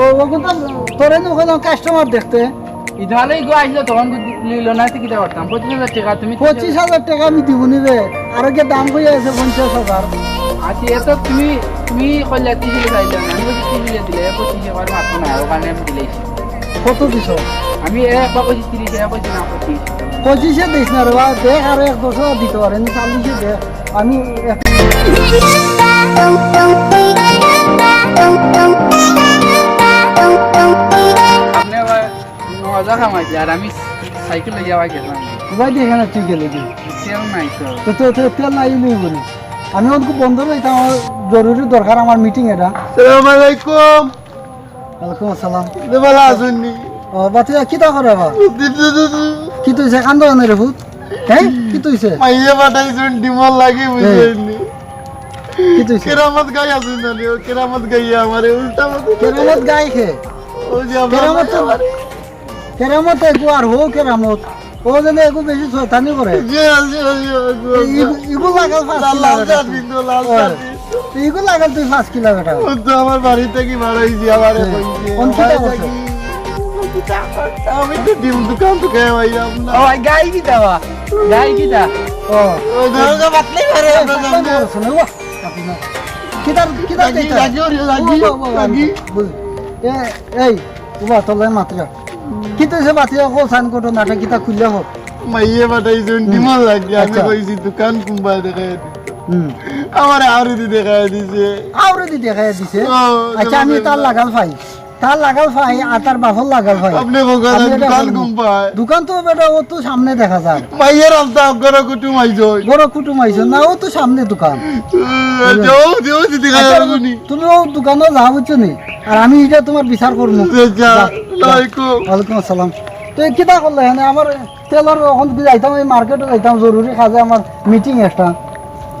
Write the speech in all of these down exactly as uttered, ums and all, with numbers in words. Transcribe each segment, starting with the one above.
ও, ও কিন্তু তোরে নু কইলাম কাস্টমার দেখতে। ইদালে ইগু আইলো তখন লইল না, তো কিতা করতাম? পঁচিশ হাজার টেকা তুমি পঁচিশ হাজার টেকা আমি দিবো নি রে। আর কি দাম কই আছে পঞ্চাশ হাজার। আচ্ছা, এ তো তুমি, তুমি কইলে তিরিশ হাজার চাইলে না, আমি বলছি তিরিশ হাজার দিলে, এ পঁচিশ হাজার মাত্র না, ওখানে আমি দিলেই। কত দিছ? আমি এ একবার কইছি তিরিশ, এ কইছি না পঁচিশ। পঁচিশে দিস না রে বা, দেখ আরো এক দশ হাজার দিতে পারে, আমি চল্লিশে দেখ। আমি এক- আপনি আবার মজা খামাইছে, আর আমি সাইকেল লইয়া আবার গেলাম। ভাই, দেখে না, তুই গেলে কি? তেল নাই তো। তো, তো, তো তেল নাই, লইব না। আমি ওকে বন্ধ রইতাম, আমার জরুরি দরকার, আমার মিটিং এটা। সালাম আলাইকুম। ওয়ালাইকুম আসসালাম। রে বালা আছইন নি? ও, বাতি, কিতা করে বা? কি তুই যে কান্দো না রে ভূত? হ্যাঁ? কি তুই সে? মাইয়ে পাঠাইছইন ডিমর লাগি, বুঝলেন নি? কি তুই সে? কেরামত গাই আছইন না রে, ও কেরামত গাইয়া আমারে উল্টা মাথা কেরামত গাই খে? ও যে আমার কেরামত তো আমারে কেরামত এগু আর হো কেরামত। ও যেন এগু বেশি শয়তানি করে। জি, জি, জি, জি, জি। ইগু, ইগু লাগাল পাঁচ কিলো লাল বেটা। চাটনি তো, লাল ওই। চাটনি। ইগু লাগাল তুই পাঁচ কিলো বেটা। ও তো আমার বাড়ি থাকি বাড়াইছি, আমারে হ্যাঁ। কইছে। কোন কিতা ভাই করছে? থাকি, আমি তো ডিম দোকান তো খাই পাইলাম না। ও ভাই, গাই কিতা বা? গাই কিতা? ও। ও, ধরো তো বাতলাই মারে এ, আপনার বাতলাই সামনে। মারছে না, ও। কিতা, কিতা রাগি, দেখতা? রাগি ওরে, রাগি, ও, ও, ও, রাগি। বুঝ। এ, এই, উবা, তোর লগে মাতরা। কিতা হইছে মাতরা? কো সাইন কোটো নাটক কিতা খুললে হোক। মাইয়ে পাঠাইছইন, হুম। ডিমর লাগি, আমি আচ্ছা। কইছি দোকান কুম্বায় দেখাই দিত। হুম। আমারে আউরিদি দেখাই দিছে। আউরিদি দেখাই দিছে? ও, আচ্ছা, আমি তার লাগাল পাই। তার লাগাল পাই, আর তার বাপর লাগাল পাই। আপনি বলবেন, আমি এটা দোকান বলবো। কুম্বায়? দোকান তো বেটা, ও তো সামনে দেখা যায়। মাইয়ের আলতা, ঘরো কুটুম আইছইন। ঘরো কুটুম আইছইন না, ও তো সামনে দোকান। যাও, যাও, দিদি, আচ্ছা, খাওয়া যাবো নি। তুমি ও দোকানো যাও, বুঝছো নি? আর আমি এটা তোমার বিচার করবো। আচ্ছা, যাও, যাও। ওয়ালাইকুম। ওয়ালাইকুম আসসালাম। তো এই কিতা করলে এখানে? আমার তেলর এখন কি যাইতাম, এই মার্কেটে যাইতাম, জরুরি কাজে আমার মিটিং একটা।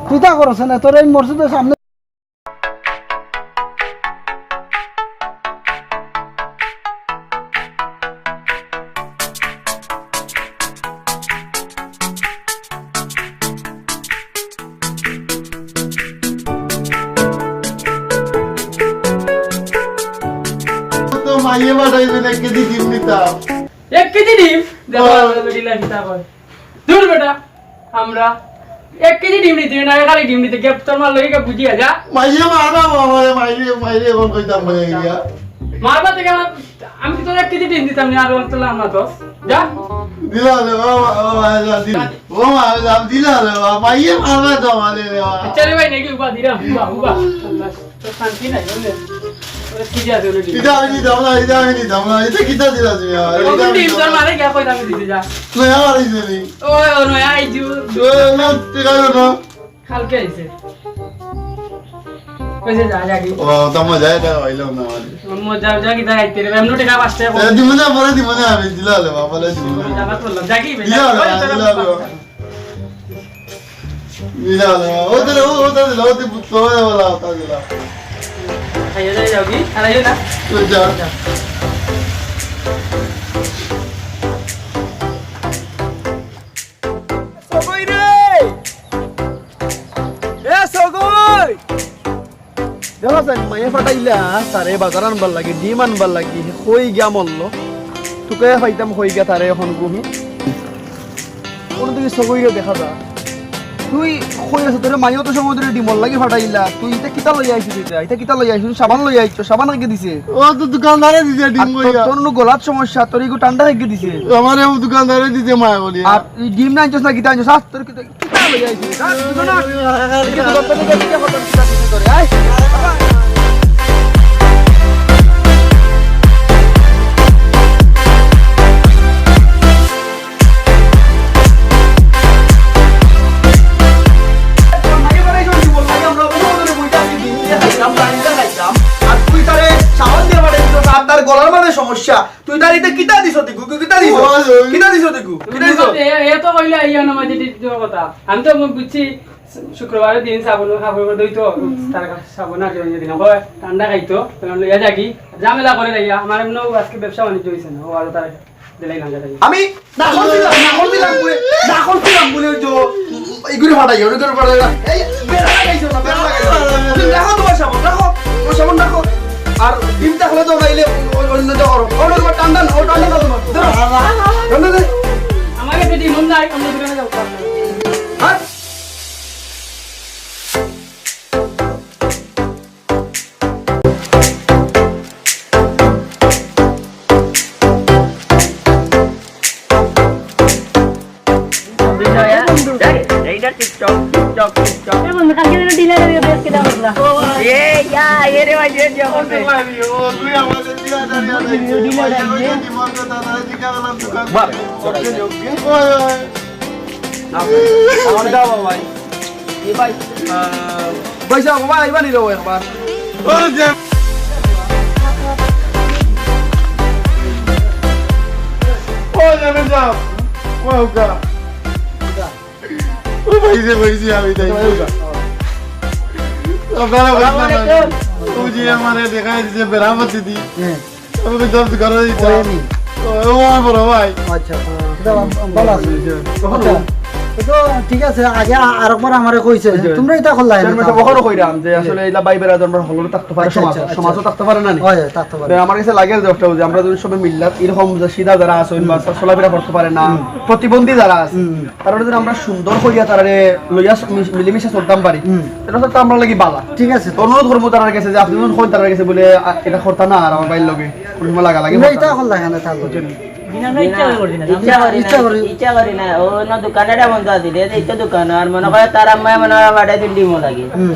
কিতা করছ না? তোর এই মসজিদের সামনে তো মাইয়ে পাঠাইছইন, এক কেজি ডিম নিতাম। এক কেজি ডিম? দেখো, হ্যাঁ। বেটি লাগে, তা কয়। দূর বেটা, আমরা এক কেজি ডিম নিতে না, খালি ডিম নিতে গিয়া তোর মার লগে গিয়া বুঝিয়া যা। মাইয়ে মারবা বাবা রে, মাইরে, মাইরে এখন কইতাম বলে গিয়া। মারবা থেকে আমার, আমি কি তোর এক কেজি ডিম দিতাম না, আর তোর আমার দশ। যা। দিলা রে বাবা, বাবা, দিলা। ও মা, দিলা রে বাবা, মাইয়ে মারবা তো আমারে রে বাবা। আচ্ছা রে ভাই, নাকি উবা দিলাম, উবা, উবা। তো শান্তি নাই, বুঝলে? ওরে কি যে আছে, ওরে কি? ইটা আমি নিতাম না, ইটা আমি নিতাম না, ইটা কিতা দিলা তুমি আমার? ও ইটা আমি ডিম নিতাম তোর না। মারে গিয়া কইতাম দিতে যা। নয়া বাড়ি দিলি। ওই, ও নয়া আইছু। ওই, না, ঠিক আছে না। কালকে আইছে। কইছে যা, যাগি। ও, তো মজা এটা হইলাম না আমার। মজা, যা কিতা খাইতে রে, এমন টাকা পাঁচ টাকা এ, দিমু না, পরে দিমু না, আমি দিলা হলে বাবা, পরে দিমু না। যাবা তো যাগি, দিলা হলে, ওই তোরা দিলা হলে। দিলা হলে, ও তো, ও, ও তো দিলা, ও তো, ও তো দিলা, ও তো দিলা। খাইয়া যাই যাবি, খাইয়া না। তুই যা। যা। সগই রে! এ সগই! দেখো চাইন, মাইয়ে পাঠাইলা, তারে বাজার আনবার লাগি, ডিম আনবার লাগি, কই গিয়া মরলো। তুকাইয়া পাইতাম কই গিয়া তারে এখন গুহি। কোন দিকে সগইরে দেখা যা। তুই কই আছস? তোরে মাইয়ে অত সময় ধরি ডিমর লাগি পাঠাইলা। তুই ইটা কিতা লইয়া আইছস ইটা? ইটা কিতা লইয়া আইছস? সাবান লইয়া আইছস? সাবান কে দিছে? ও তো দোকানদারে দিছে ডিম আর তোর, লইয়া। তোর নু গলাত সমস্যা, তোর ইগু ঠান্ডা কে দিছে? আমারে ও দোকানদারে দিছে মায়া বলিয়া। আর এই ডিম না আনছস না কিতা আনছস? আস, তোর কিতা, কিতা লইয়া আইছস? আস, দুজন আস। এই যে দোকান থেকে কিতা করতাম, কিতা দিছে তোরে, আয়। তার গলার মাঝে সমস্যা। তুই তার ইতে কিতা দিছ দিগু? কিতা দিছ? ওই, ওই। কিতা দিছ দিগু? কিতা দিছ? এ, এ তো কইলে আইয়া না মাঝে দিতে কথা। আমি তো বুঝছি শুক্রবারের দিন সাবন কাপড় করে দইতো, হুম। তার সাবন আর জড়িয়ে দিলাম। কয়, ঠান্ডা খাইতো, তখন লইয়া যাকি। ঝামেলা করে যাইয়া, আমার এমন আজকে ব্যবসা বাণিজ্য হইছে না, ও আরো তার দিলাই না যাই। আমি নাকল দিলাম, নাকল দিলাম বলে, নাকল দিলাম বলে ওই যে ইগুলি ফাটাই, ওই করে ফাটাই না। এই বেড়া লাগাইছো না, বেড়া লাগাইছো। তুমি রাখো তোমার সাবন, রাখো, তোমার সাবন রাখো। আর ডিম থাকলে তো নাইলে অ-, অ-, অন্য যা করো। অন্য তোমার টান টান, ও টান টান করো। ধরো। টান টান দে। আমার কাছে ডিম নাই, অন্য দোকানে যাও। হ্যাঁ? এইটা টিকটক, টিকটক, টিকটক। এ বন্ধু, কালকে যেন ডিনারে আজকে দেওয়া হলো। এ, ইয়া, এ রে ভাই, এ রে, আমার রে। বাহ। আমার দাও ভাই। এ ভাই, আহ, ভাই সাহেব, ভাই, আইবা নি রে ভাই একবার? ও যে, ও যে, ভাই সাহেব, ও ওকা। ও ভাই যে, ভাই যে, আমি তাই। আপনারা ভাই সাহেব, ও যে আমারে দেখা দিছে বেড়াপতি দি। হ্যাঁ। আমি তো জব্দ করে দিতাম। ওই নি। ও, ও আমার বড় ভাই। আচ্ছা, আহ, এটা ভালো আছে। তখন আচ্ছা, তো ঠিক আছে, আগে আ-, আরেকবার আমারে কইছে, ওই যে তোমরা এটা করলা, চেয়ারম্যান এটা সাহেব, ওখানে কইরাম যে জি। আসলে এটা ভাই বেড়া ধর্মের হলুদ থাকতে পারে আচ্ছা, সমাজ, আচ্ছা, আচ্ছা। সমাজও থাকতে পারে না নি? হয়, হয়, থাকতে পারে। তো আমার কাছে লাগে যে একটা যে আমরা যদি সবাই মিল্লাত এরকম যে সিধা যারা আছেন বা হুম। চলাফেরা করতে পারে না, হুম। প্রতিবন্ধী যারা আছে, হুম। তারা যদি আমরা সুন্দর করিয়া তারারে লইয়া মি-, মিলেমিশে চলতাম পারি, হুম। এটা তো আমরা লাগি বালা। ঠিক আছে। তো অনুরোধ করবো তারার কাছে যে আপনি যখন কইন তারার কাছে বলে, আ, এটা করতা না আর আমার ভাইর লগে কোনো সময় লাগালাগি তোমরা করতা এটা না। করলা কেন তার লগে? বুঝছেন? ইচ্ছা করি না, ইচ্ছা করি না। ইচ্ছা করি। ইচ্ছা করি না। ও না দোকান এটা বন্ধ আছিল, এই তো দোকান। আর মনে করে তার আম্মায় মনে হয় বাড়াই দিন ডিমও লাগে। হুম।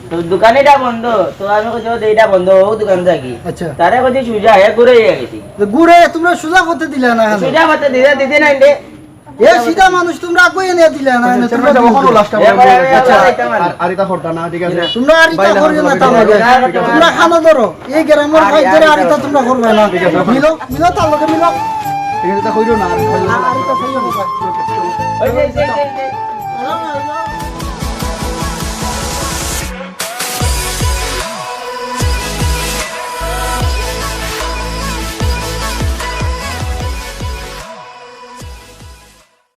তো দোকান এটা বন্ধ, তো আমি কইছি, "ও, এটা বন্ধ, ও দোকান থাকি।" আচ্ছা। তারে কইছি, "সুজা, হে ঘুরে গেছি।" তো ঘুরে তোমরা সুজা করতে দিলে না কেন? সুজা করতে দিতে, দিতে নাই রে। এ সিধা মানুষ তোমরা কই এনে দিলে না, আচ্ছা, এনে তোমরা চেয়ারম্যান সাহেব, ওখানেও লাস্টটা এ বলে ভাই, বলে। আমি আচ্ছা। আর যাইতাম আর না। আর, আর এটা করতা না, ঠিক আছে? তোমরা আর এটা ভাই, করিও না, না, তার লগে। না, না, না। তোমরা খানো ধরো। এই গ্রামের আর, ভাই আর ধরে আর এটা এটা তোমরা করবে না। ঠিক আছে, ওখানে। মিলো, মিলো তার লগে মিলো। ঠিক আছে, এটা কইরো না, আর আর, আর এটা কইরো না। ওই যে, যে, যে, যে।